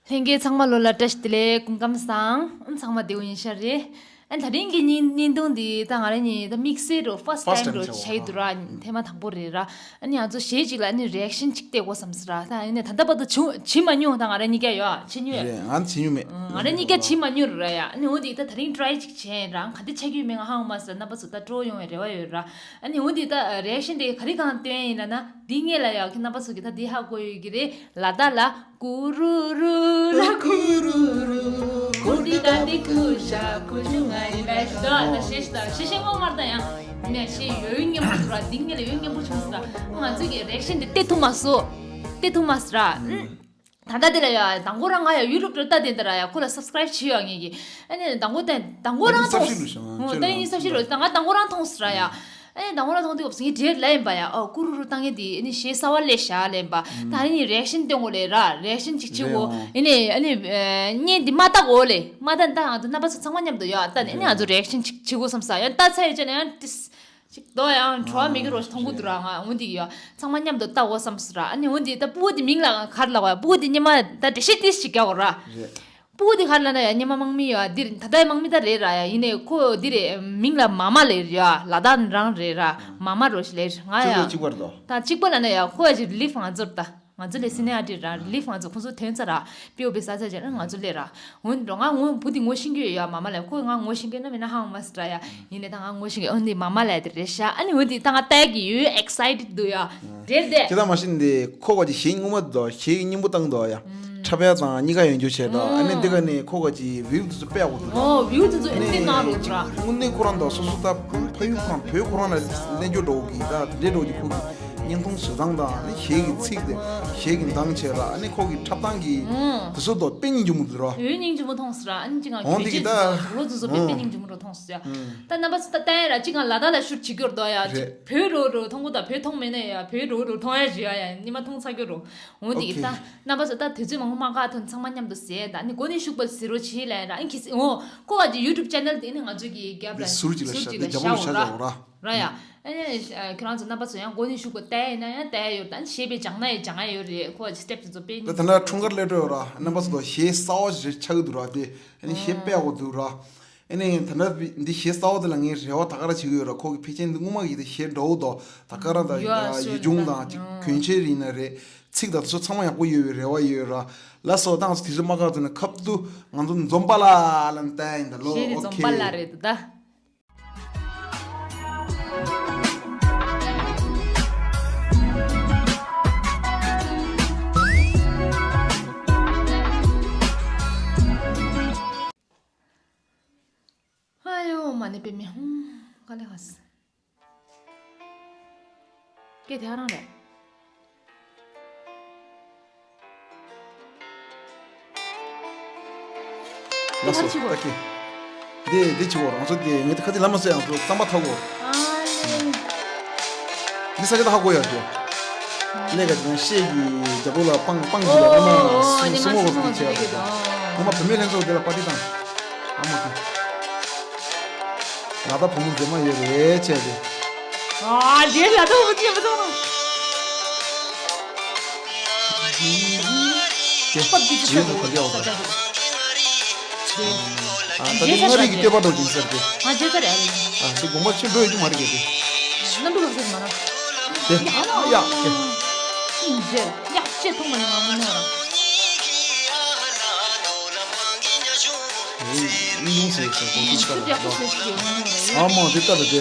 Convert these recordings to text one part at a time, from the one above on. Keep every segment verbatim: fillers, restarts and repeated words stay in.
ལྷན་རྒྱས་ཚང་མ་ལོ་ལ་བཀྲ་ཤིས་བདེ་ལེགས། སྐུ་ཁམས་བཟང་། ཨ་ཚང་མ་བདེ་པོ་ཡིན་ཤག་རེད། ཨ་ད་རིང་གི་བརྙན་བརྙན་ཐུང་འདི་ད་ང་རང་གཉིས་ད་དམིགས་བསལ་རུ་ཕར་སི་ཕར་སི་ཊའིམ་ཊའིམ་རུ་བྱས་པ་བྱས་ཡོད་འདུག་ར། ཐེངས་མ་དང་པོ་རེད་ར། ཨ་ནི་ང་ཚོ་གཞས་གཅིག་ལ་ཨ་ནི་རི་ཨེག་ཤན་གཅིག་སྟེར་དགོས་བསམ་སོང་ར། ད་ཨ་ནི་ད་ལྟ་བར་དུ་བྱུང་བྱེད་མ་མྱོང་། ད་ང་རང་གཉིས་ཀ་ཡོད་བྱེད་མྱོང་ཡོད། རེད། ང་བྱེད་མྱོང་མེད། ང་རང་གཉིས་ཀ་བྱེད་མ་མྱོང་ར་ཡ། ཨ་ནི་འོ་འདི་ད་ད་རིང་ཊ་རའི་གཅིག་བྱས་རང་ག་འདྲ་ཆགས་ཀྱི་ཡོད་མེད་ང་ཧ་གོ་མ་སོང་། རྣམ་པ་ཚོ་ད་སྤྲོ་ཡོང་བའི་རེ་བ་ཡོད་ར། ཨ་ནི་འོ་འདི་ད་རི་ཨེག་ཤན་དེ་ག་རེ་གང་སྟོན་ཡིན་ལབ་ན། འདི་སྔོན་ལ་ཡ་ཁྱེད་རྣམ་པ་ཚོ་གིས་ད་འདི་ཧ་གོ་ཡོད་ཀྱི་རེད། ལ་དྭགས་ལ་ཀུ་རུ་རུ་ལ་ཀུ་རུ་རུ། ཀུ་ཏི་ཏ་ཏི་ཀུ་ཤ་ཀུ་ཅུ་ང་ཡི་ལ་ཤ་ད་ད་ཤེས་ཤེས་ད་ཤེས་ཤེས་ངོ་མར་ད་ཡང་ནས་ཤེས་ཡོད་སྙན་པོ་ཚོ་ར། འདི་སྔོན་ལ་ཡོད་སྙན་པོ་བྱུང་སོང་ར། ང་ཚོ་གི་རི་ཨེག་ཤན་དེ་སྟེར་ཐུབ་མ་སོང་། སྟེར་ཐུབ་མ་སོང་ར། ཨུམ། ད་ལྟ་དེ་ལ་ཡ་དང་པོ་རང་ང་ཡ་ཡུ་ཊུབ་འགྲོ་ལྟ་དེ་འདི་ར་ཡ་ཁོ་ལ་སབ་སི་ཀ་རའིབ་བྱེད་ཡོད་ངེས་ཀྱི། ཨ་ནི་དང་པོ་དེ་དང་པོ་རང་མཐོང་། ད་ཡིན་སབ་ཤི་རུ་ད་ང་དང་པོ་རང་མཐོང་སོང་ར་ཡ། ཨ་ནི་དང་པོ་རང་མཐོང་དུས་སྐབས་སུ་ངས་དྲན་ལབ་ཡིན་པ་ཡ། ཨོ་ཀུ་རུ་རུ་བཏང་ངེས་དེ་ཨ་ནི་གཞས་གསར་པ་སླེབས་ཤག་ལབ་ཡིན་པ། ད་ཨ་ནི་རི་ཨེག་ཤན་སྟོན་དགོས་ལབ་ར། རི་ཨེག་ཤན་ཅིག་བྱེད་དགོས། ཨ་ནི་ཨ་ནི་བརྙན་འདི་མ་ལྟ་དགོས་ལབ། མ་ལྟ་ད་ང་ཚོ་རྣམ་པ་ཚོ་ཚང་མ་མཉམ་དུ་ཡ་ལྟ་ནས་ཨ་ནི་ང་ཚོ་རི་ཨེག་ཤན་ཅིག་བྱེད་དགོས་བསམ་ས་ཡ། ལྟ་ཚར་ཡོད་ཅེ་ན་ཡང་ཏིས། ཅིག་དོ་ཡང་བྲོ་བ་མི་འགྱུར་རོ་ཞིག་མཐོང་གི་འདུག་ར། ང་འོ་འདི་ཡ་ཚང་མ་མཉམ་དུ་ལྟ་དགོས་བསམ་སོང་ར། ཨ་ནི་འོ་འདི་ད་སྤུ་གུ་འདི་མིང་ལ་ག་རེ་ལབ་དགོས་ཡ། སྤུ་གུ་འདི་སྔོན་མ་ད་འགྲེལ་བཤད་ཏིས་ཅིག་རྒྱག་དགོས་ར། རེད། སྤུ་གུ་འདི་ག་རེ་ལབ་ན་ཡ་སྔོན་མ་དམག་མི་ཡོད་ཨ། འདིར་ད་ལྟའི་དམག་མི་ད་རེད་ར་ཡ། ཡིན་ནའི་ཁོ་འདི་རེད། མིང་ལ་མ་མ་ལབ་ཡ། ལ་དྭགས་རང་རེད་ར། མ་མ་རོ་ཞིག་ལབ་ང་ཡ། གཅིག་པ་རེད་དོ། ད་གཅིག་པ་ལབ་ན་ཡ་ཁོ་ཡ་ཅིག་རི་ལི་ཕི་ང་ཚོར་ད། ང་ཚོ་ལས་སི་ནེ་ཨར་ཊིསི་ར། རི་ལི་ཕི་ང་ཚོ་ཁོང་ཚོ་ཐོན་ཚར་ར། པིའོ་པི་ས་ཚ་བྱས་ན་ང་ཚོ་སླེབས་ར། འོན་ཏེ་ང་ངོ་བོ་འདི་ངོ་ཤེས་ཀྱི་ཡོད་ཡ། མ་མ་ལབ། ཁོས་ང་ངོ་ཤེས་ཀྱི་ཡོད་ན་མེད་ན་ཧ་གོ་མ་སོང་ར་ཡ། ཡིན་ནའི་ད་ང་ངོ་ཤེས་ཀྱི། འོན་ཏེ་མ་མ་ལབ་དེ་རེད་ཤག་ཨ་ནི་འོན་ཏེ་ད་ང་ལྟ་གི་ཡོད། ཨེག་སའི་ཊེཌ་འདུག་ཡ། རེད་དེ། དེ་ད་མ་གཞི་འདི་ཁོ་ག་ཅིག་གཞས་སྔོན་མ་འདུག་གཞས་སྙན་པོ་བཏང་འདུག་ཡ། འཁྲབ་ཡ་དང་གཉིས་ཀ་ཡོན་ཆོད་བྱས་འདུག་ཨ་ནི་འདི་ག་ནས་ཁོ་ག་ཅིག་བིའུ་དེ་ཚོ་དཔེ་ཡག་པོ་འདུག་ཨོ་བིའུ་དེ་ཚོ་ཨ་ནི་ཨེ་འདི་གནང་རོགས་ར། དངོས་གནས་ཁོ་རང་དང་སོ་སོ་ད་ཕ་ཡུལ་ཁོ་རང་བོད་ཁོ་རང་ལ་གནས་འགྱོ་འགྲོ་གི་ད་དེ་འདྲའི་འགྲོ་གི་ཁོ་གི་བརྙན་ཐུང་བཟོ་སྟངས་དང་ཨ་ནི་གཞས་ཀྱི་ཚིག་དེ་གཞས་ཀྱི་གདངས་བྱས་ར། ཨ་ནི་ཁོ་གི་འཁྲབ་སྟངས་ཀྱི་དེ་ཚོ་དོ་དཔེ་སྙིང་རྗེ་མོ་འདུག་ར། ཡོད་སྙིང་རྗེ་མོ་མཐོང་སོང་ར། ཨ་ནི་ཅི་གང་འོང་དེ་གི་གི་ད་ད་དུག་ལོག་དེ་ཚོ་དཔེ་དཔེ་སྙིང་རྗེ་མོ་རུ་མཐོང་སོང་ཡ། ད་རྣམ་པ་ཚོ་ད་ལྟ་ཡ་ར་ཅི་གང་ལ་དྭགས་ལ་ཤུར་བྱེད་རྒྱུར་དོ་ཡ། རེད། བོད་རོ་རོ་མཐོང་གོ་ད་བོད་མཐོང་མེད་ན་ཡ་བོད་རོ་རོ་མཐོང་ཡ་ཞུ་ཡ་ཡ་ཉི་མ་མཐོང་ཚར་རྒྱུ་རོ། འོང་དེ་གི་ད་རྣམ་པ་ཚོ་ད་དུས་ཚོད་མང་པོ་མ་བཀག་ཐོན་ཚང་མ་མཉམ་དུ་ཟེར་ད་ནི་འགོ་ནས་ཤུགས་པ་ཟེར་རོ་བྱེད་ལ་ཡ་ར། ཨ་ནི་ཁི་སི་འོ་ཁོ་ག་ཅི་ཡུ་ཊུབ་ཆེ་ནལ་དེ་ནི་ང་ཚོ་གི་རྒྱབ་ལ་ཟུར་ཅིག་ལ་ཟུར་ཅིག་ལ་ཤ་ཞྭ་འོ་ར། ར་ཡ། ཨ་ནི་ཁྱེད་རང་ཚོ་རྣམ་པ་ཚོ་ཡང་འགོ་ནས་ཤུགས་པ་བལྟས་ཡིན་ན་ཡང་བལྟས་ཡོད་ད་ནི་གཞས་པའི་སྦྱང་ན་ཡང་སྦྱང་ཡ་ཡོད་རེད། ཁོ་ག་ཅི་སི་ཊེབ་དེ་ཚོ་དཔེ་ད་ད་ལྟ་འཁྲུངས་སྐར་སླེབས་འགྲོ་ཡོད་ར། རྣམ་པ་ཚོ་གཞས་གསར་བ་ཞིག་ཆགས་ཀྱི་འདུག་ར། དེ་ཨ་ནི་གཞས་དཔེ་ཡག་པོ་འདུག་ར། ཨ་ནི་ད་ལྟ་འདི་གཞས་གསར་བ་དེ་ལ་ངས་རེ་བ་ད་ག་རང་བྱེད་ཀྱི་ཡོད་ར། ཁོ་གི་ཕལ་ཆེར་འདི་སྔོན་མ་གི་དེ་གཞས་འདྲ་བོ་དང་ད་ག་རང་ད་ཡུལ་ལྗོངས་དང་ཅིག་གོན་ཆས་རེད་ན་རེད། ཚིག་དང་དེ་ཚོ་ཚང་མ་ཡག་པོ་ཡོད་པའི་རེ་བ་ཡོད་ར། ལགས་སོ་ད་ང་ཚོ་དུས་ཚོད་མ་བཀག་ཚུན་ནས་ཁབ་ཏུ་ང་ཚོ་འཛོམས་པ་ལ་ལ་ནི་ལྟ་ཡིན་ད་ལོ། གཞས་དེ་འཛོམས་པ་ལ་རེད་ད། ཨ་ཡོ་མ་ནི་པེ་མི་ཧུང་ག་ལེ་ཧ་སི། སྐད་དེ་ཧ་རང་རེད། ལགས་སོ། ད་ཀི། འདི་འདི་ཆུ་བོ་རང་ཚོ་དེ་ངས་ད་ཁ་ཅིག་ལ་མ་སོ་ཡང་ཚོ་རྩམ་པ་ཐོག་གོ། འདི་ས་ཆ་ད་ཧ་གོ་ཡ་དེ། ལས་ཀ་ཅིག་ན་ཤེས་ཀྱི་རྒྱབ་ལོགས་ལ་སྤང་སྤང་གི་ལ་ཨོ་ཨོ་ཨོ་སུ་ཉི་མ་སུ་མོ་གོ་སུ་ཅི་ཆེ་ཡ་དེ། ཉི་མ་བུད་མེད་ལྷན་ཚོགས་དེ་ལ་པར་ཊི་བཏང་། ཨ་མ་ཀི། ལ་ད་བུ་མོ་མཛེས་མ་ཡོད་རེད་བྱས་ཏེ། ཨ་རྗེས་ལ་ད་བུ་ཅེས་མི་ཚང་ནང་། ཀེ། ཡོད་ཚོ་ག་འདྲ་འོ་ད། ཨ་ད་ནི་མངའ་རིས་ཀྱི་བསྟོད་པ་འགྲོ་གིན་ཟེར་ཏེ། ང་རྗེས་ཚར་རེད། ཨ་འདི་དགོངས་པ་ཆེ་འགྲོ་ཡོད་རྒྱུ་མ་རེད་གལ་ཏེ། རྣམ་འགྲོ་ལག་ཟེར་མ་ར། དེ་ཨ་ཡ་ཀེ། ཨིན་ཟེར་ཡག་ཤེས་མཐོང་མ་ནི་ང་མི་ནོར་ར། ཨེ། ཨིན་ཟེར་ཟེར་གོ་ཤེས་ཤ་ལ་ཨ་མ་དེ་ལྟ་ལ་དེ།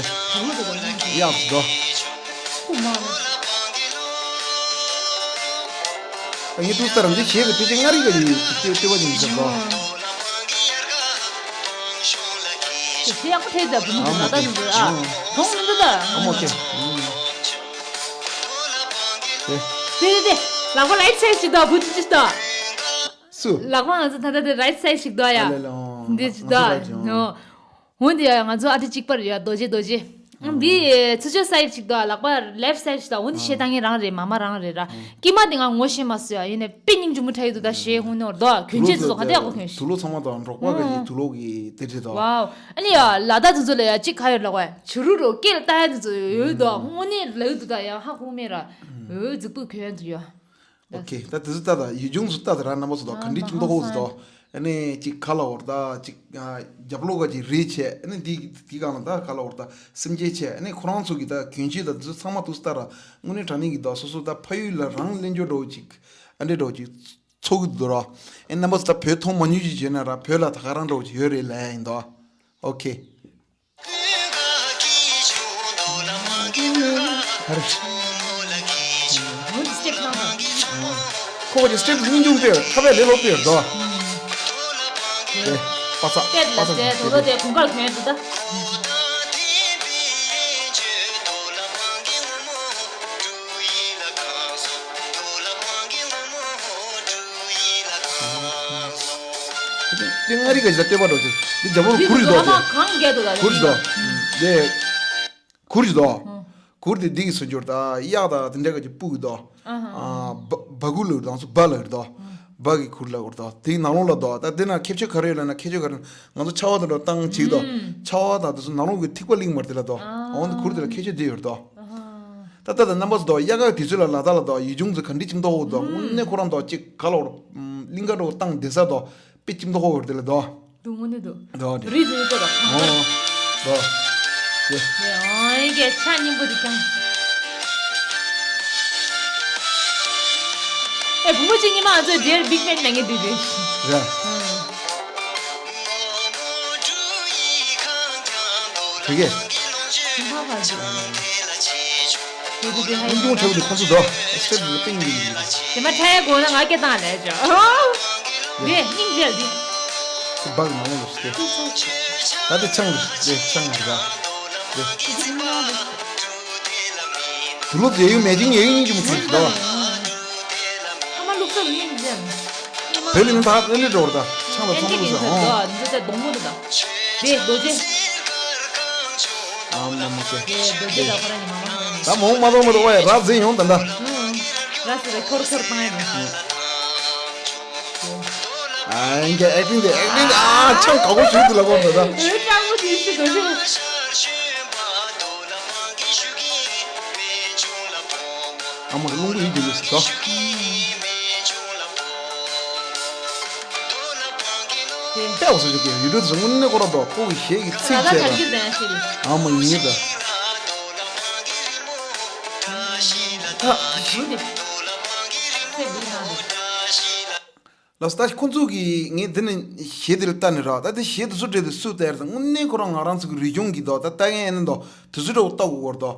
ཡག་སྡོ། ཁུ་མ་ལ། ངས་ཏུ་ལྟར་འདི་ཞེས་ཀྱི་དེ་ཅི་མངའ་རིས་ཀྱི་ལྟེ་བ་ཅན་ཟེར་གོ། དེ་ཞེས་ཡག་པོ་ཐེབས་ད་བུ་མོ་དེ་ལ་ད་ནི་འདི་ཨ། གོང་མི་འདུག་ད། ཨ་མ་ཁེ། དེ། དེ་དེ་དེ། ལག་པ་ལ་ཡིག་ཚད་ཞིག་ད་བུ་ཅི་ཅི་ད། སུ། ལག་པ་ང་ཚོ་ད་ལྟ་དེ་རའིཊ་སའིཌ་ཞིག་འདུག་ཡ། ཨ་ལེ་ལེ་ཨོ། འདི་ང་ཅི་ཚོ་འདུག་རའིཊ་ཅིག་ཨོ། ནོ། འོན་ཏེ་ཡ་ང་ཚོ་ཨ་ཏི་གཅིག་པ་རེད་ཡ། རྡོ་རྗེ་རྡོ་རྗེ། འདི་ཚུར་ཕྱོགས་སའིཌ་ཞིག་འདུག་ལག་པ་ལེཕ་སའིཌ་ཞིག་འདུག་འོན་ཏེ་གཞས་བཏང་མཁན་རང་རེད། མ་མ་རང་རེད་ར། དཀྱིལ་མ་དེ་ང་ངོ་ཤེས་མ་སོང་ཡ། ཡིན་ནའི་དཔེ་སྙིང་རྗེ་མོ་འཁྲབ་ཡོད་འདུག་ད་གཞས་ཧུང་ནོར་འདུག་གྱོན་ཆས་དེ་ཚོ་ག་དེ་ཡག་པོ་གྱོན་ཤག་དུག་ལོག་ཚང་མ་དང་འབྲོག་པ་ག་ཡི་དུག་ལོག་གི་དེ་རེད་དོ། ཝའོ། ཨ་ནི་ཡ་ལ་དྭགས་དེ་ཚོ་ལ་ཡ་གཅིག་ག་ཡོད་ལབ་པ་བྱུ་རུ་རོ་སྐེ་ལ་བཏགས་ཡ་དེ་ཚོ་ཡོད་འདུག་དངོས་གནས་ལབ་འདུག་ད་ཡ་ཧ་གོ་མེད་ར། འོ་རྫིག་པོ་གྱོན་ཡ་དེ་ཚོ་ཡ། ཨོ་ཁེ། ད་དེ་ཚོ་ལྟ་ད་ཡུལ་ལྗོངས་སུ་ལྟ་ད་ར་རྣམ་པ་ཚོ་དང་ག་འདྲའི་ཁྱིམ་ཐོག་ཧོ་ཟི་དོ། ཨ་ནི་ཅིག་ག་ལ་འོར་ད་ཅིག་རྒྱབ་ལོགས་ག་ཅིག་རི་བྱས། ཨ་ནི་དེ་དེ་གང་ལ་ད་ག་ལ་འོར་ད་སེམས་ཅན་བྱས། ཨ་ནི་ཁོ་རང་ཚོ་གི་ད་གྱོན་ཆས་ད་དེ་ཚོ་ཚང་མ་དུ་ལྟ་ར་དངོས་གནས་དྲང་གནས་ཀྱི་ད་སོ་སོ་ད་ཕ་ཡུལ་ལ་རང་ལེན་འཇོག་འགྲོ་ཅིག་ཨ་འདྲས་འགྲོ་ཅིག་ཚོགས་ཀྱི་འདུག་ར། ཨེ་རྣམ་པ་ཚོ་ད་བོད་མཐོང་མ་མྱོང་ཅིག་བྱས་ན་ར་བོད་ལ་ད་ག་རང་འགྲོ་ཅིག་ཡོད་རེད་ལབ་ཡ་ཡིན་དོ། ཨོ་ཁེ། ཧར། ངོས་སི་ཊེབ་གནང་དང་། ཁོ་གི་སི་ཊེབ་སྙིང་རྗེ་སྤེལ་ཐབས་ལས་ལོག་སྤེལ་དོ། དེ་པ་ཚ་པ་ཚ་དེ་དོ་དོ་དེ་གུང་དཀར་གྱོན་འདུག་ད། དེ་མངའ་རིས་ཀ་ཞིག་ལ་བལྟས་པ་འགྲོ་ཆེ། དེ་རྒྱ་བོར་གུར་ཡོད་དོ། དེ་གུར་ཡོད་དོ། དེ་གུར་ཡོད་དོ། གུར་དེ་འདི་གི་སུ་འབྱོར་ད་གཡག་དང་དེ་འདྲ་ག་ཅིག་སྤུ་གི་དོ། བ་གུ་ལ་གུར་དང་སུ་བ་ལ་གུར་དོ། བ་གི་གུར་ལ་གུར་དོ། དེའི་ནང་ལོགས་ལ་དོ། ད་དེ་ན་ཁྱད་ཆོས་ག་རེ་ཡོད་ལ་ན་ཁྱད་ཆོས་ག་རེ་ང་ཚོ་ཆ་བ་དང་འགྲོ་བཏང་བྱེད་དོ། ཆ་བ་དང་དེ་སུ་ནང་ལོགས་གི་ཐིགས་པ་ལིང་མར་དེ་ལ་དོ། འོང་དེ་གུར་དེ་ལ་ཁྱད་ཆོས་དེ་ཡོད་དོ། ད་ལྟ་དང་རྣམ་པ་ཚོ་དོ་དབྱར་ཁ་དུས་ཚོད་ལ་ལ་དྭགས་ལ་དོ་ཡུལ་ལྗོངས་ཚོ་ག་འདྲི་ཁྱིམ་ཐོག་འོག་དོ་དངོས་གནས་ཁོ་རང་དོ་གཅིག་ག་ལོར་གླིང་ག་འགྲོ་བཏང་བསྡད་ས་དོ་དཔེ་ཁྱིམ་ཐོག་འོག་དེ་ལ་དོ། དུ་དངོས་གནས་དོ། དོ་དེ། རི་རུ་དོ་དོ་ཁང་པ། ཨོ། དོ། དེ། དེ་ཨང་གི་ཆ་སྙིང་པོ་དེ་ཀྱང་། ཨེ་བུ་མོ་གཅིག་ཉི་མ་ང་ཚོའི་འདིར་བིག་ཕེན་མེད་ངེས་དུས་རེད། ར། ཨང་། དེ་གས། ཁོང་ཁྲོ་བོ་དེ་ཁོང་ཚོ་དོ། སྤྲད་དེ་པིང་གི། དེ་མ་ཁྲ་ཡ་དགོས་ན་ང་སྐད་བཏང་ལས་ཅོ། དེ་སྙིང་རྗེ་འདི། དེ་སྦག་ནང་ལོགས་སུ་སྟེ། ད་དེ་ཆང་རེད། དེ་ཆང་རེད་ར། དེ། དུ་ལོ་དེ་ཡུ་མེ་ཅིང་ཡེ་ཡིན་གྱི་མི་ཁྱོད་དོ། ཨ་མ་ལུག་ས་སྙིང་རྗེ། བོད་ལ་མི་ཕ་ཨེ་འདྲ་འགྲོ་བར་ད་ཆང་ལ་ཚང་མ་ལུག་ས་ཨོ། འདི་ཚེ་སྡོང་མོ་འདི་དང་། དེ་རྡོ་རྗེ། ཨ་མ་མ་ཀེ། དེ་རྡོ་རྗེ་དང་ཁོ་རང་གི་མ་མ་ཧོ་ཡིན། ད་མོང་མ་གཏོང་མ་གཏོང་བ་ཡ་ར་འཛིན་ཡོང་ད་ད། ར་སི་རེ་ཐོར་ཐོར་བཏང་ཡ་ནི། ཨ་ཡིན་གྱི་ཨེག་ཊིང་དེ་ཨེག་ཊིང་དེ་ཨ་ཆང་ག་གོ་ཞུ་དུ་ལ་གོ་ད་ད། ཨོ་ཀྲང་མོ་དེ་ཤི་དགོས་ཤི། ཨ་མ་གི་རླུང་བུ་ཡིད་དུ་ཡོད་སི་ཏོ། དེ་ལྟ་བ་སོ་སོ་གི་ཡུལ་གྲུ་དུ་དངོས་གནས་ཁོ་ར་དོ་ཁོ་གི་ཞེ་གི་ཚིག་བཅད་དང་། ཨ་མ་ཡིན་ད། ད། ལགས་སོ། ད་ཁོང་ཚོ་གིས་ངས་འདི་ནས་གཞས་འདི་ལ་ལྟ་ནས་ར། ད་དེ་གཞས་དེ་ཚོ་འདྲ་དེ་སུ་ལྟ་ཡར་ད་དངོས་གནས་ཁོ་རང་ང་རང་ཚོ་གི་རིག་གཞུང་གི་དོ་ད་ལྟ་མཁན་ཡིན་ན་དོ་དེ་ཚོ་འདྲ་བོ་ལྟ་དགོས་བར་དོ།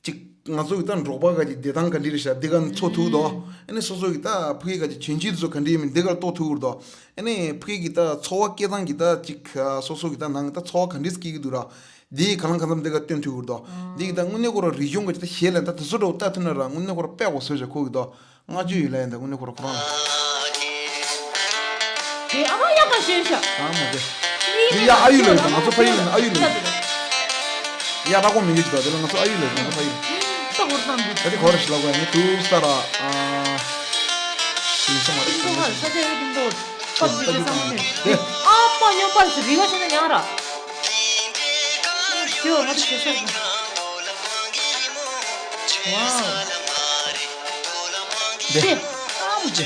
ཅིག་ང་ཚོ་གི་ད་འབྲོག་པ་ག་ཅིག་བདེ་ཐང་ག་འདྲ་རེད་ཤག་འདི་ག་འཚོ་ཐུབ་དོ། ཨ་ནི་སོ་སོ་གི་ད་ཕ་གི་ག་ཅིག་གྱོན་ཆས་དེ་ཚོ་ག་འདྲ་ཡིན་མིན་འདི་ག་ལ་ལྟོ་ཐུབ་བར་དོ། ཨ་ནི་ཕ་གི་གི་ད་འཚོ་བ་སྐྱེལ་སྟངས་ཀྱི་ད་ཅིག་སོ་སོ་གི་ད་ནང་གི་ད་འཚོ་བ་ག་འདྲ་སྐྱེལ་གི་འདུག་ར། འདི་ག་ལང་ག་འཚམ་འདི་ག་སྟོན་ཐུབ་བར་དོ། འདི་གི་ད་དངོས་གནས་ཁོ་ར་རིག་གཞུང་ག་ཅིག་ད་གཞས་ལ་ད་དེ་ཚོ་འདྲ་བོ་ལྟ་ཐུབ་ན་ར་དངོས་གནས་ཁོ་ར་དཔེ་བོ་བཟོས་ཤག་ཁོ་གི་དོ། བསྔགས་བརྗོད་ཡོད་ལ་ཡིན་ད་དངོས་གནས་ཁོ་ར་ཁོ་རང་ལ། དེ་ཨ་མ་ཡག་པ་ཤེས་ཤག་ཨ་མ་དེ། འདི་ཡ་ཨ་ཡུ་ལ་ཡོད་ད་ང་ཚོ་ཕ་ཡུལ་ལ་ཨ་ཡུ་ལ་ཡོད། ཡ་ར་ཀོ་མི་ཡོད་ཅི་ད་དེ་ལ་ང་ཚོ་ཨ་ཡུ་ལ་ཡོད་ང་ཚོ་ཕ་ཡུལ། ད་ཧོར་ཏང་དུ། ད་དེ་ཁོ་ར་ཤི་ལ་གོ་ཡ་ནི་ཏུ་ས་ར་ཨ། ཡིན་ས་མ་རེད་ད་ང་ཚོ། ས་ཆ་ཡོད་ཀྱི་འདུག་ཨ་མ་ཉོ་པར་སི་རི་བ་ཤ་ན་ཉང་ར། ཞོ་ང་ཚོ་ཞེ་ས་རེད། ཝའོ། འདི། ཏེ། ཨམ་ཅི།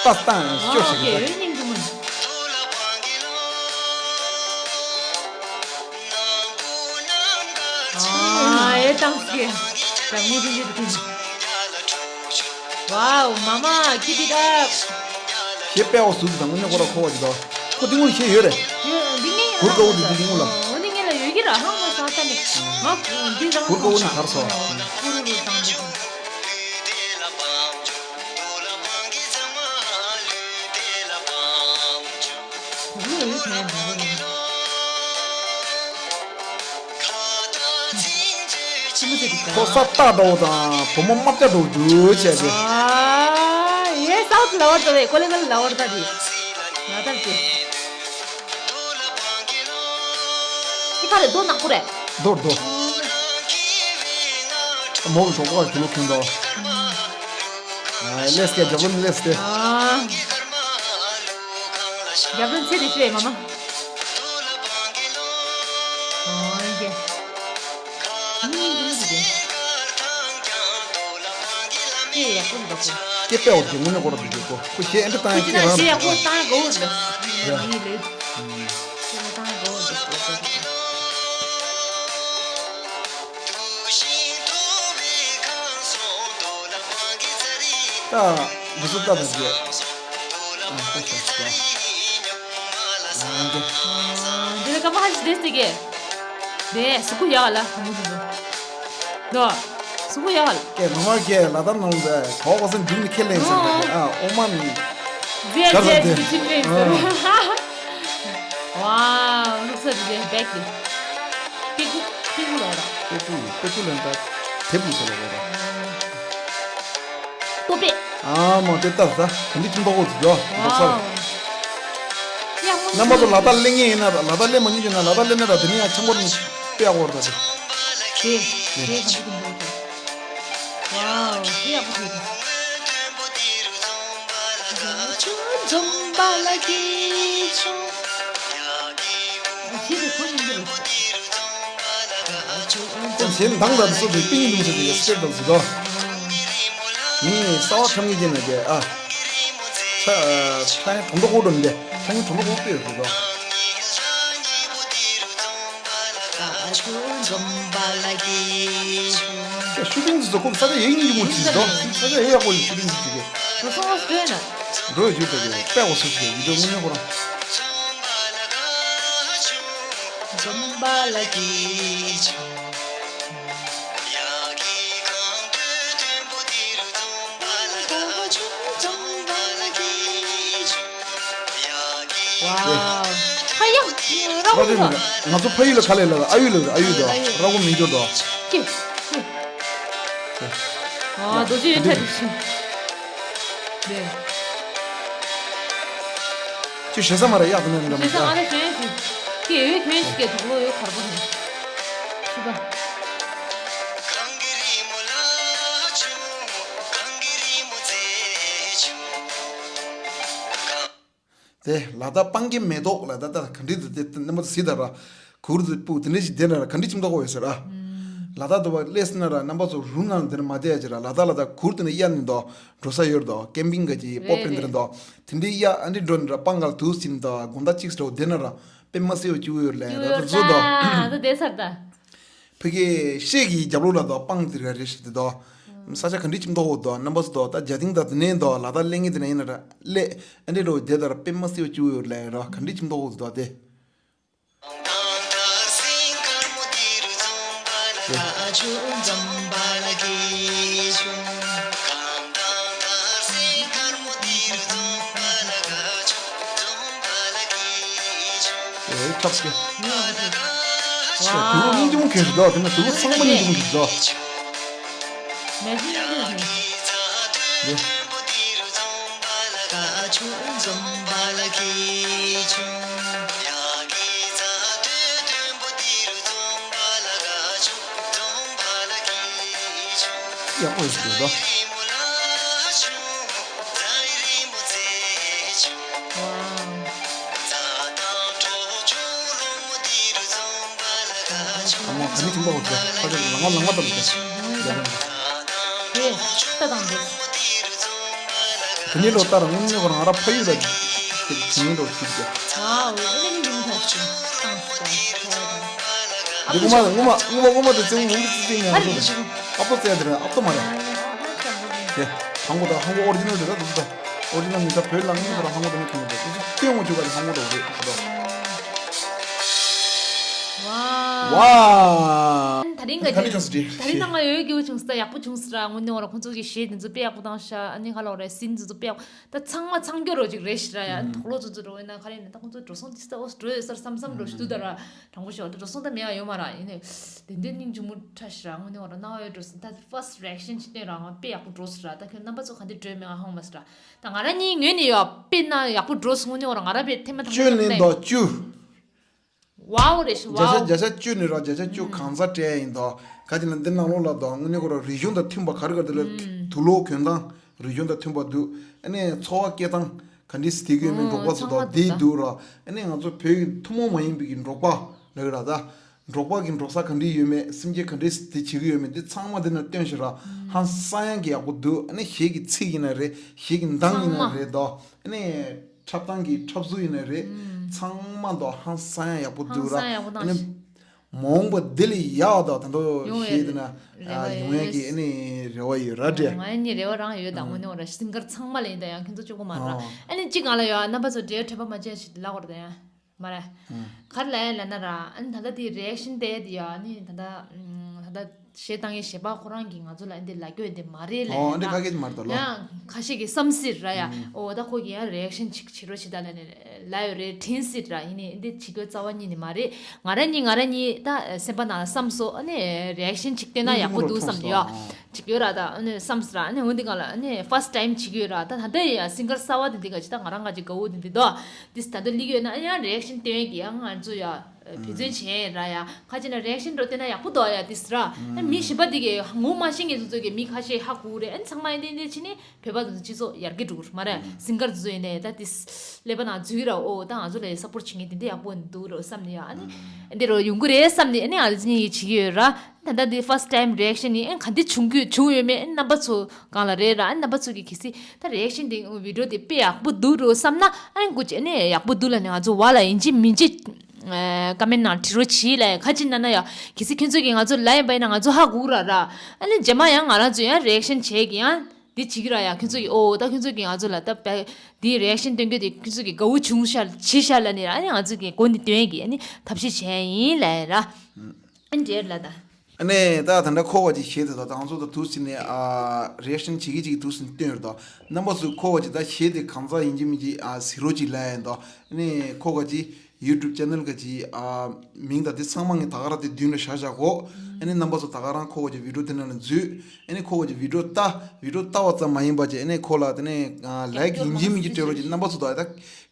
ཏ་ཏང་ཤོ་ཤི་གི་ཏ། ཨོ་ཀེ་ཡོད་སྙིང་རྗེ་མོ། ཨ་ཨེ་ཏང་སི་ཀེ། ད་ངུ་རི་ཡོད་ཀི། ཝའོ་མ་མ་keep it up། ཞེས་པའོ་སུ་དང་ངུ་ནི་ཁོ་ར་ཁོ་བ་ཅི་ད། ཁོ་དེ་ངུ་ཞེས་ཡོད་རེད། ཡོད་འདི་ངའི་གུར་དཀར་པོ་དེ་དེ་དེ་ངུ་ལ། འོ་ནི་ངའི་ལ་ཡོད་ཀྱི་ར་ཧང་ལ་ས་ས་ནི། ང་འདི་རང་གུར་དཀར་པོ་ནི་དར་སོ། ཀུ་རུ་རུ་དང་དེ་དང་། ཁོ་ས་རྟགས་འདྲ་བོ་དང་བུ་མོ་རྨ་བྱ་འདྲ་བོ་འདུག་བྱས་ཏེ། ཨ་ཡེ་སའུ་ཐི་ལ་བར་ད་རེད་ཀོ་ལེ་ལ་ལ་བར་ད་རེད། ང་ད་རེད། ཁྱི་ཁ་རེད་རྡོ་ནག་པོ་རེད། རྡོ་རྡོ། མོ་གི་གྲོགས་པོ་ག་གི་ལོ་ཁྱོད་འདྲ་བོ། ལེས་ཀྱི་རྒྱབ་ལོ་ལེས་ཏེ། རྒྱབ་ལོ་ཚེ་རིང་ཤི་བའི་མ་མ། ཨོ་ཡེ། ཨ་ནི་འདི་འདི་འདི། ཡེ་ཡེ་ཀུན་འགྲོ་ཀུན། སྐད་དཔེ་འོ་དེ་དངོས་གནས་ཁོ་རང་དེ་རེད་གོ། ཁོ་གཞས་ཨེ་འདྲ་བཏང་ཡ་ཁོ་ཅི་སྐད་ན་རང་གཞས་ཡག་པོ་བཏང་གོ་འདུག་རེད། ཡིན་ལེ། ཁོ་བཏང་གོ་འདུག་ད་འདི་ཚོ་ལྟ་དང་རྒྱས། ཨ་ལྟ་ཤག་ཤག་ཨ་འདི། འདི་ལ་ཀ་མ་ཧ་ཅི་དེ་སྟེ་གེ། དེ་སུ་གུ་ཡག་ལ་མུ་ཟུ་ཟུ། ལོ། སུ་གུ་ཡག་ལ། ཀེ་མ་མ་ཀེ་ལ་དྭགས་ནང་ལ་གོ་གོ་སེ་འདུག་ནི་ཁས་ལེན་ཟེར་ཨ་ཨོ་མ་ནི། རྫས་ག་ས་རྫས་དེ་དེ་ཁྱིམ་ལས་ཟེར། ཨ། ཝའོ་ལུགས་ས་དེ་བེག་གི། པི་ཀུ་པི་ཀུ་ལོ་ར། པེ་ཀུ་པེ་ཀུ་ལན་ད་དེབ་ལུགས་ས་ལ་གོ་ར། ཏོ་པེ། ཨ་མ་དེ་ལྟ་ས་ག་འདི་ཁྱིམ་ཐོག་གོ་ཚུ་ཡོ་འདོག་ས། ཝའོ། ཡག་མོ་རྣམ་པ་ཚོ་ལ་དྭགས་སླེབས་ངེས་ཡིན་ན་ར་ལ་དྭགས་སླེབས་མ་མྱོང་ཡོད་ན་ལ་དྭགས་སླེབས་ན་ར་དེ་ནས་ཡང་ཆང་པོ་རིན་པོ་ཆེ་དཔེ་ཡག་པོ་རེད་ད་དེ། དེ་དེ་ག་འདི་ཁྱིམ་ཐོག་གོ། ཝའོ་དེ་ཡག་པོ་ཐུག་འདུག་འཛོམས་པ་ལ་སྐྱིད་ཆུང་། ཞེས་པའི་ཁོ་ཉིན་འདིར། ཁོ་གཞན་དང་ལ་སོགས་པའི་པིན་ཡིན་ཟེར་ཏེ་སྐྱེར་དང་ཟེར་དོ། ངས་གསར་བ་ཁྲམ་གྱི་རྗེས་ན་རྒྱལ་ཨ། ཁྲ་ཁྲ་ཡང་གྲོང་དོ་ཁོ་འགྲོ་མི་འདི་ཁྲ་ཡང་གྲོང་དོ་ཁོ་དཔེ་ཟེར་དོ། ཤུ་ཊིང་ཚོ་ཁོ་ས་ཆ་ཡེ་ཡིན་གྱི་མོ་ཅིག་འདུག་ས་ཆ་ཡེ་ཡག་པོ་ཡིན། ཤུ་ཊིང་ཚོ་ཅིག་གི། འགྲོ་སོང་བ་སྟོན་ན། འགྲོ་ཡོད་ཅིག་ད་གི་དཔེ་བ་སུ་ཞིག་ཡིན་འདུག་དངོས་གནས་ཁོ་རང་། འཛོམས་པ་ལ་སྐྱིད་ཆུང་། ཝའོ། ཕ་ཡག་ར་ཁོ་ང་ཚོ་ཕ་ཡུལ་ལ་ག་ལས་ལ་ཨ་ཡུལ་ལ་ཨ་ཡུལ་དོ་ཨ་ཡུལ། ར་ཁོ་མི་འབྱོར་དོ། ཀྱེ། ཨ་རྡོ་རྗེ་ཡོད་ཚད་འདི་ཤིང་། ནས། ཅི་ཞེ་ས་མ་རེད་ཡག་ཏུ་ནས་འདྲ་མི་ཞེ་ས་མ་རེད་གཞན་ཞིག་ཀྱེ་ཡོད་གཞན་ཞིག་གི་དུག་ལོ་ཡོད་གར་པོ་ནས། ཤི་པ། དེ་ལ་དྭགས་སྤང་གི་མེ་ཏོག་ལ་ད་ལྟ་ག་འདྲི་དུ་དེ་རྣམ་པ་ཚོ་སྲིད་ད་ར་གུར་དུ་སྤུ་དེ་འདྲ་ཞིག་དེ་ན་ར་ག་འདྲི་ཁྱིམ་ཐོག་ཡོད་ཟེར་ར། ལ་དྭགས་དུ་བ་སླེབས་ན་ར་རྣམ་པ་ཚོ་རུམ་ནང་དེ་ན་མ་བསྡད་ཡ་ཅིག་ར་ལ་དྭགས་ལ་ད་གུར་དེ་ན་གཡར་ནི་འདུག་འགྲོ་ས་ཡོད་འདུག་ཀེམ་པིང་ག་ཅིག་པོ་པིན་དེ་ན་འདུག་དེ་འདྲའི་གཡར་ཨ་འདྲི་འགྲོ་ནི་ར་སྤང་ག་ལ་དུ་ཟིན་འདུག་དགོང་དག་གཅིག་སྤྲོ་དེ་ན་ར་དཔེ་མ་སྲིད་པ་བཅུ་ཡོད་ལ་ཡ་ད་ད་བཟོ་འདུག་ད་དེ་སར་ད། ཕ་གི་ཤེས་ཀྱི་རྒྱབ་ལོགས་ལ་དོ་སྤང་དེ་ར་རེ་ཞིག་དེ་དོ། ས་ཆ་ག་འདྲི་ཁྱིམ་ཐོག་འོ་དོ་རྣམ་པ་སུ་དོ་ད་རྒྱ་ཏིང་ད་དེ་ནས་དོ་ལ་དྭགས་གླེང་ངེ་དེ་ན་ཡིན་ན་ར་ལེ་ཨ་འདྲི་རོ་དེ་ད་ར་དཔེ་མ་སྲིད་པ་བཅུ་ཡོད་ལ་ཡ་ར་ག་འདྲི་ཁྱིམ་ཐོག་འོ་དོ་དེ། ཨེ་ཁྲབ་སྐྱེ། ཡ་དུ་བོ་སྙིང་རྗེ་མོ་གལ་ཞིག་འདུག་དེ་ནས་དུ་བོ་ཚང་མ་སྙིང་རྗེ་མོ་གལ་ཞིག་འདུག་མེ་ཤིན་གྱི་ཡ། ཡག་པོ་ཞིག་འདུག་ད། ཨ་མ་ག་ནི་ཁྱིམ་པ་འོ་ཚོ་ཕ་ཚོ་ལང་མ་ལང་མ་དང་ལ་ཅི། ཡ་ལ། དེ་ལྟ་དང་འདུག་དེ་ནས་ལོ་ལྟར་དངོས་གནས་ཁོ་རང་ར་ཕ་ཡུལ་ལ་དེ་ནས་ལོ་ཁྱིམ་གྱི། ཝའོ་ཨེ་ནི་ལུང་ཐ་ཆུ་ཏང་སི་ཀ་ཁ་ཡ་དང་། འདི་ངོ་མ་ངོ་མ་ངོ་མ་ངོ་མ་དེ་ཚེ་ངོ་མ་ཙི་ཙི་ཉག་ཨ་རི་ཚོ་དེ་ཆུ་ཨབ་ཏོ་ཙེ་དེ་རེད་ཨབ་ཏོ་མ་རེད། དེ་ཧང་གོ་ད་ཧང་གོ་ཨོ་རི་ཇི་ནལ་རེད་ད་དེ་ཚོ་ད། ཨོ་རི་ཇི་ནལ་མི་ད་བོད་ལ་ངོ་མ་ར་ཧང་གོ་དེ་མི་ཁྱོད་མི་འདུག་དེ་ཚོ་ལྟོས་ངོ་ཆུ་ག་རེ་ཧང་གོ་ད་རེད་དེ་ཚོ་ད། ཝའོ། ཝའོ། ད་རིང་ག་ད་རིང་ཅང་སུ་ཅི་ད་རིང་ནང་ང་ཡོད་རྒྱུ་བྱུང་སི་ད་ཡག་པོ་བྱུང་སི་ར་དངོས་གནས་འོ་ར་ཁོང་ཚོ་གི་གཞས་དེ་ཚོ་དཔེ་ཡག་པོ་བཏང་ཤག་ཨ་ནི་ཧ་ལོ་རེད་སིན་དེ་ཚོ་དཔེ་ཡག་པོ། ད་ཚང་མ་ཚང་སྐྱོ་རོ་ཅིག་རེད་ཤི་ར་ཡ། དོག་ལོ་ཚོ་ཚོ་འགྲོ་ཡིན་ན་ག་རེ་ཡིན་ན་ད་ཁོང་ཚོ་འགྲོ་སོང་ཏི་སྟ་འོ་འགྲོ་ཡོད་སར་བསམ་བསམ་འགྲོ་ཤི་དུ་ད་ར་དྲང་པོ་ཤོག་ད་འགྲོ་སོང་ད་མེད་ཡ་ཡོད་མ་ར་ཡིན་ནས་དེ་འདྲའི་སྙིང་རྗེ་མོ་ཁྲ་ཤི་ར་དངོས་གནས་བ་ར་སྣང་བ་ཡོད་འགྲོ་སོང་ད་first reaction ཅི་ནས་ར་ང་དཔེ་ཡག་པོ་འགྲོ་སི་ར་ད་ཁྱོད་རྣམ་པ་ཚོ་ག་འདྲ་འགྲོ་མེད་ང་ཧང་མ་སི་ར་ད་ང་ར་གཉིས་ངོས་ནས་ཡོད་དཔེ་ན་ཡག་པོ་འགྲོ་སོང་དངོས་གནས་བ་ར་ང་ར་དཔེ་ཐེངས་མ་དང་པོ་བཅུ་ནས་ད་བཅུ། ཝའོ་རེད་ཤི་བརྒྱ་ཆ་ཝའོ། བརྒྱ་ཆ་བཅུ་ནི་ར་བརྒྱ་ཆ་བཅུ་གང་ས་སྤྲད་ཡིན་ད། ག་ཅི་ན་འདི་ནང་ལོགས་ལ་ད་དངོས་གནས་ཁོ་ར་རིག་གཞུང་དང་མཐུན་པ་ག་རེ་ག་རེ་དེ་ལ་དུག་ལོག་གྱོན་སྟངས་རིག་གཞུང་དང་མཐུན་པ་འདུག་ཨ་ནི་འཚོ་བ་སྐྱེལ་སྟངས་ག་འདྲི་སི་ཐི་གོས་མིན་འབྲོག་པ་ཚོ་དང་དེ་འདུག་ར་ཨ་ནི་ང་ཚོ་བོད་ཀྱི་ཐུན་མོང་མ་ཡིན་པའི་གི་འབྲོག་པ་ལ་གི་ར་ད། འབྲོག་པ་གི་འབྲོག་ས་ག་འདྲས་ཡོད་མེད། སེམས་ཅན་ག་འདྲས་དེ་བྱེད་ཀྱི་ཡོད་མེད། དེ་ཚང་མ་དེ་ན་སྟོན་ཤག་ར། ཧང་སང་ཡང་གི་ཡག་པོ་འདུག་ཨ་ནི་གཞས་ཀྱི་ཚིག་ཡིན་ན་རེད། གཞས་ཀྱི་གདངས་ཡིན་ན་རེད་དོ། ཨ་ནི་འཁྲབ་སྟངས་ཀྱི་འཁྲབ་གཟུགས་ཡིན་ན་རེད། ཚང་མ་དོ་ཧང་སང་ཡང་ཡག་པོ་འདུག་ར། ཧང་སང་ཡག་པོ་ཨ་ནི་བཏང་། མ་འོངས་པ་འདི་ལས་ཡག་དང་ད་དོ་ཡོང་བའི་གཞས་དེ་ན་རེ་བ་ཡོང་ཡ་ཡོད། གི་ཨ་ནི་རེ་བ་ཡོད་ར་འདྲེ། ང་ཡང་ནི་རེ་བ་རང་ཡོད་དང་ངོ་ནི་འོ་ར། སིང་གར་ཚང་མ་ལ་ཡིན་ད་ཡང་ཁྱེད་ཚོ་གཅིག་པོ་མ་ར། ཨ་ནི་གཅིག་གང་ལ་ཡོད། རྣམ་པ་ཚོ་འབྲེལ་འཕྲོད་པ་མ་བྱས་ཤིག་ལ་གོ་ར་ད་ཡང་། མ་རེད། ག་རེ་ལབ་ཡ་ལབ་ན་ར། ཨ་ནི་ད་ལྟ་དེ་རི་ཨེག་ཤན་དེ་དེ་ཡ་ཨ་ནི་ད་ལྟ་ད་ལྟ་གཞས་བཏང་ཡའི་གཞས་པ་ཁོ་རང་གིས་ང་ཚོ་ལ་ཨ་འདི་ལབ་རྒྱུ་ཡ་འདི་མ་རེད་ལབ་ཨོ་ཡ་ཨ་འདི་ད་ཁ་སྐད་མ་རེད་ད་ལོ། ཡང་ཁ་ཤས་ཀྱིས་བསམ་སྲིད་ར་ཡ། ཨོ་ད་ཁོ་གིས་ཡང་རི་ཨེག་ཤན་ཅིག་བྱེད་རོགས་བྱེད་ད་ལབ་ནས་ལབ་ཡོད་རེད་དྲན་སྲིད་ར། ཡིན་ནའི་ཨ་འདི་བྱེད་རྒྱུ་རྩ་བ་ཉིད་ནས་མ་རེད། ང་རང་གཉིས་ང་རང་གཉིས་ད་སེམས་པ་ནང་བསམ་སོང་། ཨ་ནི་རི་ཨེག་ཤན་ཅིག་བསྟན་ན་ཡག་པོ་འདུག་བསམ་ནས་ཡ། ཅིག་ཡོད་ར་ད་ཨ་ནི་བསམ་སི་ར། ཨ་ནི་འོན་ཏེ་གང་ལ་ཨ་ནི་ཕར་སི་ཊི་ཊའིམ་བྱེད་ཀྱི་ཡོད་ར། ད་ད་ལྟ་ཡ་སིང་གར་གསར་བ་དེ་འདི་ག་ཅི་ད་ང་རང་ག་ཅི་དགའ་བོ་དེ་འདི་དོ། དེ་ད་ལྟ་ལི་གི་ཡོད་ན་ཨ་ཡང་རི་ཨེག་ཤན་སྟོན་གི་ཡང་ང་ཚོ་ཡ་བེད་སྤྱོད་བྱས་ར་ཡ། ཁ་ཅིག་ན་རི་ཨེག་ཤན་འགྲོ་བལྟས་ན་ཡག་པོ་འདུག་ཡ་དེ་སི་ར། ཨ་མི་གཞན་པ་དེ་གི་ངོ་མ་ཤེས་མཁན་ཚོ་ཚོ་གི་མི་ཁ་ཤས་ཧ་གོ་རེད། ཨ་ནི་ཚང་མ་ཡིན་དེ་འདི་ཕྱི་ནི་བོད་པ་ཚོ་སྤྱི་ཚོགས་ཡར་རྒྱས་འགྲོ་གི་མ་རེད། སིང་གར་ཚོ་ཡིན་ནའི་ད་དེ་ཀླད་པ་ནང་འཛུལ་ར། ཨོ་ད་ང་ཚོ་ལ་སཔོར་ཊི་བྱེད་མཁན་དེ་འདྲ་ཡག་པོ་འདུག་རོ་བསམ་ནས་ཡ། ཨ་ནི་འདི་རོ་ཡོང་གི་རེད་བསམ་ནས་ཨ་ནི་ང་ཚོ་གཉིས་ཀྱིས་བྱེད་ཀྱི་ཡོད་ར། ད་ལྟ་འདི་ཕར་སི་ཊི་ཊའིམ་རི་ཨེག་ཤན་ཡིན། ཨ་ག་འདི་བྱུང་གི་བྱུང་ཡོད་མེད་ཨ་ནི་རྣམ་པ་ཚོ་སྒང་ལ་རེད་ར། ཨ་ནི་རྣམ་པ་ཚོ་གིས་གལ་སྲིད་ད་རི་ཨེག་ཤན་འདི་བི་ཌི་ཡོ་འདི་དཔེ་ཡག་པོ་འདུག་རོ་བསམ་ན་ཨ་ནི་སྐུ་མཁྱེན་ཨ་ནི་ཡག་པོ་འདུག་ལབ་ནས་ང་ཚོ་བ་ལ་ཡིན་གཅིག་མིན་གཅིག་ཀ་མེན་ཊི་ནང་བྲིས་རོགས་གྱིས་ལབ། ཁ་ཅིག་ན་ན་ཡ་གལ་སྲིད་ཁྱོད་ཚོ་གིས་ང་ཚོ་ལབ་ཡིན་པ་ཡིན་ན་ང་ཚོ་ཧ་གོ་ར་ར། ཨ་ནི་རྗེས་མ་ཡང་ང་རང་ཚོ་ཡང་རི་ཨེག་ཤན་བྱེད་ཀྱི་ཡང་འདི་བྱེད་ཀྱི་ར་ཡ། ཁྱོད་ཚོ་གིས་ཨོ་ད་ཁྱོད་ཚོ་གིས་ང་ཚོ་ལ་ད་དཔེ་འདི་རི་ཨེག་ཤན་སྟོན་རྒྱུ་དེ་ཁྱོད་ཚོ་གིས་དགའ་བོ་བྱུང་ཤག་བྱས་ཤག་ལབ་ནས་ར། ཨ་ནི་ང་ཚོ་གིས་གོ་ནས་སྟོན་གྱི་ཨ་ནི་ཐབས་ཤེས་བྱས་ཡིན་ལབ་ར། ཨ་ནི་འདྲེར་ལ་ད། ཨ་ནི་ད་ད་ལྟ་ཁོ་ག་ཅིག་བཤད་དེ་ད་ང་ཚོ་ད་དུས་ཟིན་ནས་ཨ་རི་ཨེག་ཤན་བྱེད་ཀྱི་ཅིག་དུས་ཟིན་སྟོན་རེད་ད། རྣམ་པ་ཚོས་ཁོ་ག་ཅིག་ད་བཤད་དེ་གང་ཟག་ཡིན་གཅིག་མིན་གཅིག་ཨ་ཟེར་རོགས་ཅིག་ལབ་ཡིན་ད། ཨ་ནི་ཁོ་ག་ཅིག་ཡུ་ཊུབ་ཅེ་ནལ་ག་ཅིག་ཨ་མིང་ད་དེ་ཚང་མ་ངས་ད་ག་རང་དེ་མདུན་ལ་བཞག་བཞག་གོ། ཨ་ནི་རྣམ་པ་ཚོ་ད་ག་རང་ཁོ་ག་ཅིག་བི་ཌི་ཡོ་དེ་ནང་ལ་འཛུལ། ཨ་ནི་ཁོ་ག་ཅིག་བི་ཌི་ཡོ་ལྟ་བི་ཌི་ཡོ་ལྟ་བ་ཙམ་མ་ཡིན་པ་ཅིག་ཨ་ནི་ཁོ་ལ་དེ་ནས་ཨ་ལའིཀ་ཡིན་གཅིག་མིན་གཅིག་སྤྲད་རོགས་ཅིག། རྣམ་པ་ཚོ་ད་ད།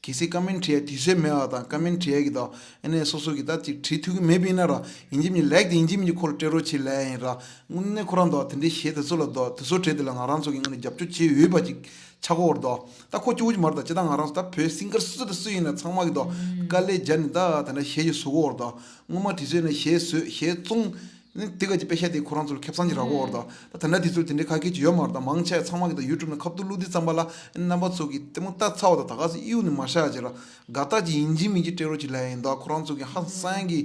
གལ་སྲིད་ཀ་མེན་ཊི་བྲིས་ཡ་དུས་ཚོད་མེད་པ་དང་ཀ་མེན་ཊི་བྲིས་ཡ་གི་དང་ཨ་ནི་སོ་སོ་གི་ད་ཅིག་བྲིས་ཐུབ་ཀྱི་མེད་པ་ཡིན་ན་ར་ཡིན་གཅིག་མིན་གཅིག་ལའིཀ་དེ་ཡིན་གཅིག་མིན་གཅིག་ཁོ་ལ་སྤྲད་རོགས་བྱེད་ལབ་ཡིན་ར། དངོས་གནས་ཁོ་རང་དང་དེ་འདྲའི་གཞས་དེ་ཚོ་ལ་དང་དེ་ཚོ་གྲས་དེ་ལ་ང་རང་ཚོ་གི་ངོས་ནས་རྒྱབ་སྐྱོར་བྱེད་འོས་པ་ཅིག་ཆགས་ཀྱི་ཡོད་རེད་དོ། ད་ཁོ་གཅིག་པུ་ཅིག་མ་རེད་དོ། སྤྱིར་བཏང་ང་རང་ཚོ་ད་བོད་སིང་གར་སུ་དང་སུ་ཡིན་ན་ཚང་མ་གི་དོ་དཀའ་ལས་རྒྱབ་ནས་ད་དེ་འདྲ་གཞས་ཅིག་བཟོ་གི་ཡོད་རེད་དོ། སྔོན་མ་དུས་ཚོད་ནས་གཞས་བཟོས་གཞས་བཙོང་། ནི་དེ་ག་ཅིག་དཔེ་ཤ་དེ་ཁོ་རང་ཚོ་ལ་ཁེ་བཟང་ཅིག་རག་གི་ཡོད་རེད་ད། ད་ད་ལྟ་དུས་ཚོད་དེ་འདྲའི་ཁ་སྐད་ཅིག་ཡོད་མ་རེད་ད། མང་ཆེ་ཚང་མ་གི་ད་ཡུ་ཊུབ་ནང་ཁ་ཐུག་བླུགས་དུས་ཙམ་པ་ལ་རྣམ་པ་ཚོ་གི་ལྟད་མོ་ལྟ་ཚར་བ་དང་ད་ག་ཚོད་གཡུག་ནས་མ་བཞག་ཅིག་ར། དགའ་རྟགས་ཅིག་ཡིན་གཅིག་མིན་གཅིག་སྤྲད་རོགས་ཅིག་ལབ་ཡིན་ད། ཁོ་རང་ཚོ་གི་ཧང་སང་གི་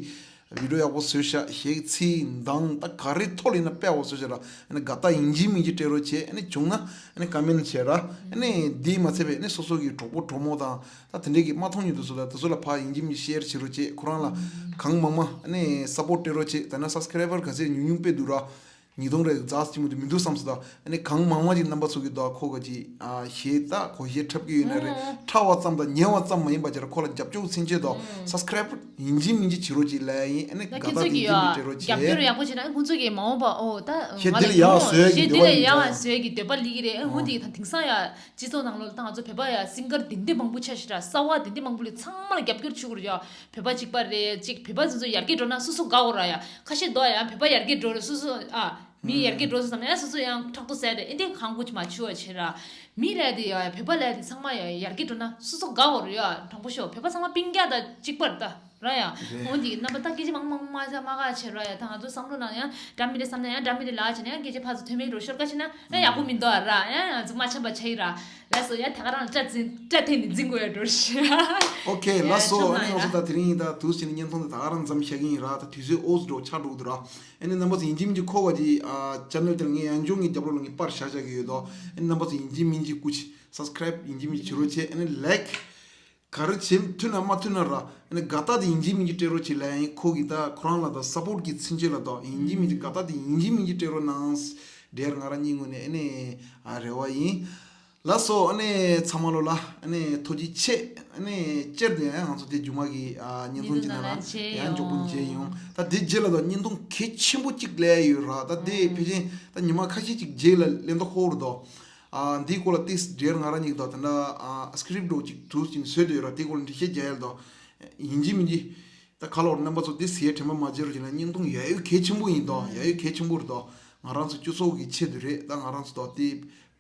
བི་ཌི་ཡོ་ཡག་པོ་བཟོས་ཤག་གཞས་ཚིག་གདངས་ད་ག་རེ་ཐོག་ལ་ཡིན་ན་དཔེ་ཡག་པོ་བཟོས་ཤག་ར། ཨ་ནི་དགའ་རྟགས་ཡིན་གཅིག་མིན་གཅིག་སྤྲད་རོགས་བྱེད། ཨ་ནི་བྱུང་ན་ཨ་ནི་ཀ་མེན་ཊི་བྱེད་ར། ཨ་ནི་དེ་མ་ཚད་པའི་ཨ་ནི་སོ་སོ་གི་གྲོགས་པོ་གྲོགས་མོ་དང་། ད་དེ་འདྲས་ཀྱི་མ་མཐོང་མྱོང་དེ་ཚོ་ལ་དེ་ཚོ་ལ་ཕར་ཡིན་གཅིག་མིན་གཅིག་ཤེར་བྱེད་རོགས་བྱེད། ཁོ་རང་ལ་གང་མང་མང་ཨ་ནི་སཔོར་ཊི་སྤྲད་རོགས་བྱེད། ད་ནི་སབ་སི་ཀ་རའི་བར་ག་ཚད་ཉུང་ཉུང་སྤེལ་འདུག་ར། ཉིས་སྟོང་རེ་རྫ་ཅིག་མ་གཏོགས་མི་འདུག་བསམ་སོང་། ད་ཨ་ནི་གང་མང་མང་ཅིག་རྣམ་པ་ཚོ་གི་ད་ཁོ་ག་ཅིག་ཨ་གཞས་ད་གོ་གཞས་འཁྲབ་ཀྱི་ཡོད་ན་རེད། འཁྲབ་པ་ཙམ་དང་ཉན་པ་ཙམ་མ་ཡིན་པ་ཅིག་ར་ཁོ་ལ་རྒྱབ་སྐྱོར་ཚུན་ཆད་དོ་སབ་སི་ཀ་རའིབ་ཡིན་གཅིག་མིན་གཅིག་བྱེད་རོགས་ཅིག་ལབ་ཡིན། ཨ་ནི་ད་དགའ་ཁྱེད་རྟགས་ཚོ་དེ་གི་ཡིན་གཅིག་ཡ་མིན་གཅིག་སྤྲད་རོགས་རྒྱབ་སྐྱོར་བྱེད། ཡག་པོ་བྱེད་ན་ཨ་ཁོང་ཚོ་གི་མ་འོངས་པ་ཨོ་ད་གཞས་ང་དེ་ལ་ལ་ཡག་ཡང་བཟོ་ཡ་གི་གཞས་འདོད་པ་དེ་ལ་ཡོད་ཡང་ཡང་བཟོ་ཡ་གི་འདོད་པ་སླེབས་ཀྱི་རེད། ཨ་ཁོང་དེ་གི་ད་དེང་སང་ཡ་སྤྱི་ཚོགས་ནང་ལོགས་ལ་ད་ང་ཚོ་བོད་པ་ཡ་སིང་གར་དེ་འདྲས་མང་པོ་ཆགས་ཤག་ར། གསར་བ་དེ་འདྲས་མང་པོ་ལ་ཚང་མ་ལ་རྒྱབ་སྐྱོར་བྱེད་དགོས་རེད་ཡ། བོད་པ་གཅིག་པ་རེད་གཅིག་བོད་པ་ཚོ་ཚོ་ཡར་རྒྱས་འགྲོ་ན་སོ་སོ་དགའ་འོ་ར་ཡ། ཁ་ཤས་འདུག་ཡ་བོད་པ་ཡར་རྒྱས་འགྲོ་རེད་སོ་སོ་ཨ། མི་ཡར་རྒྱས་འགྲོ་སོང་བསམ་ན་ཡང་སོ་སོ་ཡང་ཕྲག་དོག་ཟ་དེ་ཨེ་འདྲས་གང་དགོས་ཀྱི་མ་བྱུང་བ་བྱེད་ར། མི་ལས་དེ་ཡ་བོད་པ་ལས་དེ་ཚང་མ་ཡ་ཡར་རྒྱས་འགྲོ་ན་སོ་སོ་དགའ་འོ་ར་ཡ། དྲང་པོ་ཤོད་བོད་པ་ཚང་མ་སྤུན་ཀྱག་དང་གཅིག་པ་རེད་ད། ར་ཡ། རེད། འོན་ཏེ་རྣམ་པ་ད་སྐད་ཆ་མང་མང་མ་ཆ་མ་ག་ཆེ་ར་ཡ། ད་ང་ཚོ་བསམ་བློ་ནང་ཡང་འདྲ་མི་རེད་བསམ་ན་ཡང་འདྲ་མི་རེད་ལ་ཆེ་ན་ཡང་སྐད་ཆ་ཕར་ཚུར་ཐོན་མེད་རོ་ཤོར་ཁ་ཆེ་ན་ཡང་ཡག་པོ་མི་འདུག་ཨ་ར། ཡང་ང་ཚོ་མ་ཆམ་པ་ཆ་ཡི་ར། ལགས་སོ་ཡང་ད་ག་རང་ལ་སྐྲ་འཛིན་སྐྲ་འཐེན་ནས་འཛིན་དགོས་ཡ་འགྲོ་ཤི། ཨོ་ཁེ་ལགས་སོ། ཨ་ནི་ང་ཚོ་ད་དེ་རིང་ད་དུས་ཕྱིན་ནས་བརྙན་ཐུང་དེ་ད་ག་རང་མཚམས་བཞག་གི་ཡིན་ར། ད་དུས་ཚོད་ཨོ་ཙི་འགྲོ་ཆགས་འགྲོ་གི་འདུག་ར། ཨ་ནི་རྣམ་པ་ཚོ་ཡིན་གཅིག་མིན་གཅིག་ཁོ་ག་ཅིག་ཨ་ཅེ་ནལ་དེར་ངས་ཡང་ཅུང་ངའི་རྒྱབ་ལོགས་ལ་ངས་པར་བཞག་བཞག་གི་ཡོད་དོ། ཨ་ནི་རྣམ་པ་ཚོ་ཡིན་གཅིག་མིན་གཅིག་སྐུ་མཁྱེན་སབ་སི་ཀ་རའིབ་ཡིན་གཅིག་མིན་གཅིག་བྱེད་རོགས་བྱེད། ཨ་ནི་ལའིཀ་ག་རེ་བྱེད་ཐུབ་ན་མ་ཐུབ་ན་ར། ཨ་ནི་དགའ་རྟགས་དེ་ཡིན་གཅིག་མིན་གཅིག་སྤྲད་རོགས་བྱེད་ལབ་ཡིན། ཁོ་གི་ད་ཁོ་རང་ལ་ད་སཔོར་ཊི་གི་ཚུན་ཆད་ལ་ད་ཡིན་གཅིག་མིན་གཅིག་དགའ་རྟགས་དེ་ཡིན་གཅིག་མིན་གཅིག་སྤྲད་རོགས་གནང་། དེར་ང་རང་གཉིས་ངོས་ནས་ཨ་ནི་ཨ་རེ་བ་ཡིན། ལགས་སོ། ཨ་ནི་ཚང་མ་ལོ་ལ་ཨ་ནི་ཐུགས་རྗེ་ཆེ། ཨ་ནི་སྤྱིར་དུ་ཡང་ང་ཚོ་དེ་མཇུག་མ་གི་ཨ་བརྙན་ཐུང་ཅིག་ནང་ལ་ཡང་མགྱོགས་པོ་མཇལ་ཡོང་། ད་དེ་རྗེས་ལ་ད་བརྙན་ཐུང་གལ་ཆེན་པོ་གཅིག་སླེབས་ཡོད་ར། ད་དེ་ཕལ་ཆེར་ད་ཉི་མ་ཁ་ཤས་ཅིག་རྗེས་ལ་སླེབས་མདོག་ཁ་པོ་རེད་དོ། ཨ་འདིའི་སྐོར་ལ་ཏིས་འབྲེལ་ང་རང་གཉིས་དང་དེ་འདྲ་ཨ་སི་ཀི་རིབ་འདྲ་བོ་ཅིག་དུས་ཅིག་བཟོས་བསྡད་ཡོད་ར། དེའི་སྐོར་ལ་འགྲེལ་བཤད་རྒྱག་ཡ་ལ་དང་ཡིན་གཅིག་མིན་གཅིག་ད་ག་ལོར་རྣམ་པ་ཚོ་དེ་ཟེར་ཡ་དྲན་པ་མ་བརྗེད་རོགས་བྱེད་ན། བརྙན་ཐུང་ཡ་ཡོད་གལ་ཆེན་པོ་ཡིན་དང་ཡ་ཡོད་གལ་ཆེན་པོ་རེད་དང་། ང་རང་ཚོ་སྤྱི་ཚོགས་ཀྱི་ཆེད་དུ་རེད། ད་ང་རང་ཚོ་དང་དེ་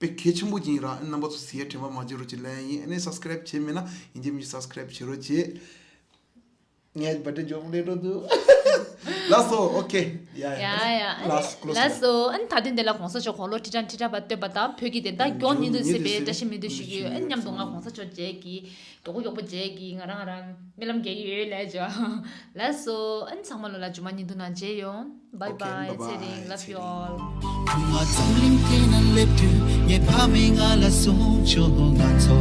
དཔེ་གལ་ཆེན་པོ་ཅིག་ཡིན་ར། རྣམ་པ་ཚོ་ཟེར་ཡ་དྲན་པ་མ་བརྗེད་རོགས་བྱེད་ལབ་ཡ་ཡིན། ཨ་ནི་སབ་སི་ཀི་རབ་བྱས་མེད་ན་ཡིན་གཅིག་མིན་གཅིག་སབ་སི་ཀི་རབ་བྱེད་རོགས་བྱེད། ངའི་བར་ཐི་ཌེ་མཇུག་སླེབས་འགྲོ་འདུག་ལགས་སོ། ཨོ་ཁེ། ཡ་ཡ། ཡ་ཡ། ལགས་སོ། ལགས་སོ། ཨ་ནི་ད་དུང་དེ་ལ་གོང་ས་མཆོག་དགུང་ལོ་ཁྲི་ཕྲག་ཁྲི་ཕྲག་བར་བསྟོད་པ་དང་བོད་ཀྱི་བདེན་མཐའ་མགྱོགས་ཉིད་དུ་གཟིགས་པའི་བཀྲ་ཤིས་བདེ་ལེགས་ཞུ་གི་ཡོད། ཨ་ནི་མཉམ་དུ་ང་གོང་ས་མཆོག་མཇལ་གྱི། མགྱོགས་པོ་མགྱོགས་པོ་མཇལ་གྱི། ང་རང་ང་རང་རྨི་ལམ་རྒྱག་གི་ཡོད་ལབ་བྱས། ལགས་སོ། ཨ་ནི་ཚང་མ་ལོ་ལ་ཇུ་མ་ཉིན་དུ་ནང་མཇལ་ཡོང་། Bye bye. ཚེ་རིང་། Love you all. བུ་ང་འཛམ་གླིང་སྟེང་ན་སླེབས་དུས་ངའི་ཕ་མས་ང་ལ་གསུངས་བྱུང་། ང་ཚོ་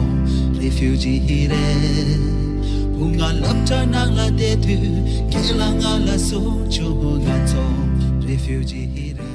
རེ་ཕིའུ་ཇི་རེད། བུ་ང་སློབ་གྲྭ་ནང་ལ་བསྡད་དུས་རྒན་ལགས་ང་ལ་གསུངས་བྱུང་། ང་ཚོ་རེ་ཕིའུ་ཇི་རེད།